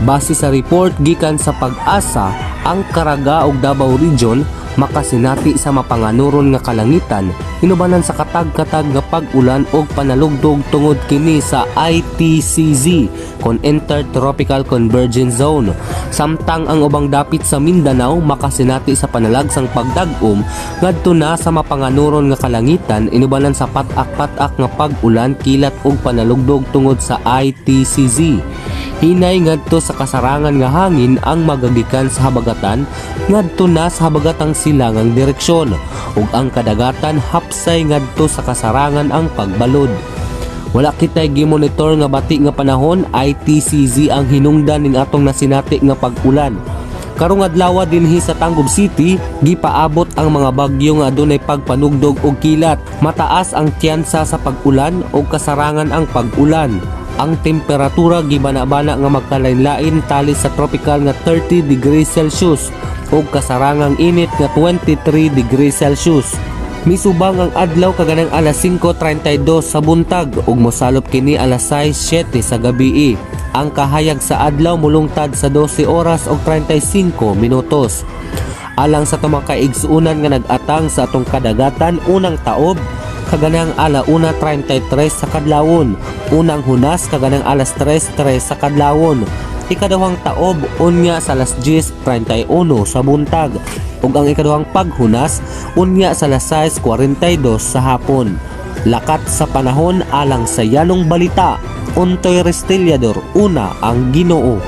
Base sa report gikan sa PAGASA, ang Caraga ug Davao Region makasinati sa mapanganuron nga kalangitan inubanan sa katag-katag nga pag-ulan og panalugdog tungod kini sa ITCZ kon Intertropical Convergence Zone. Samtang ang ubang dapit sa Mindanao makasinati sa panalagsang pagdag-om ngadto na sa mapanganuron nga kalangitan inubanan sa pat-ak-pat-ak nga pag-ulan, kilat ug panalugdog tungod sa ITCZ. Hinay ngadto sa kasarangan nga hangin ang magagikan sa habagatan ngadto na sa habagatang silangang direksyon ug ang kadagatan hapsay ngadto sa kasarangan ang pagbalod. Wala kitay gimonitor nga bati nga panahon, ITCZ ang hinungdan ning atong nasinati nga pag-ulan. Karong adlaw dinhi sa Tangub City, gipaabot ang mga bagyo nga adunay pagpanugdog og kilat. Mataas ang tiyansa sa pag-ulan ug kasarangan ang pag-ulan. Ang temperatura gibana-bana nga magkalain-lain tali sa tropical nga 30 degrees Celsius ug kasarangang init nga 23 degrees Celsius. Misubang ang adlaw kaganang alas 5:32 sa buntag ug mosalop kini alas 6:07 sa gabii. Ang kahayag sa adlaw mulungtad sa 12 oras ug 35 minutos. Alang sa atong mga kaigsuonan nga nag-atang sa atong kadagatan, unang taob kaganang 1:33 sa kadlawon, unang hunas kaganang alas 3:03 sa kadlawon, ikaduhang taob unya sa alas 10:31 sa buntag, ug ang ikaduhang paghunas unya sa alas 6:42 sa hapon. Lakat sa panahon alang sa Yalong Balita, Untoy Restillador, una ang Ginoo.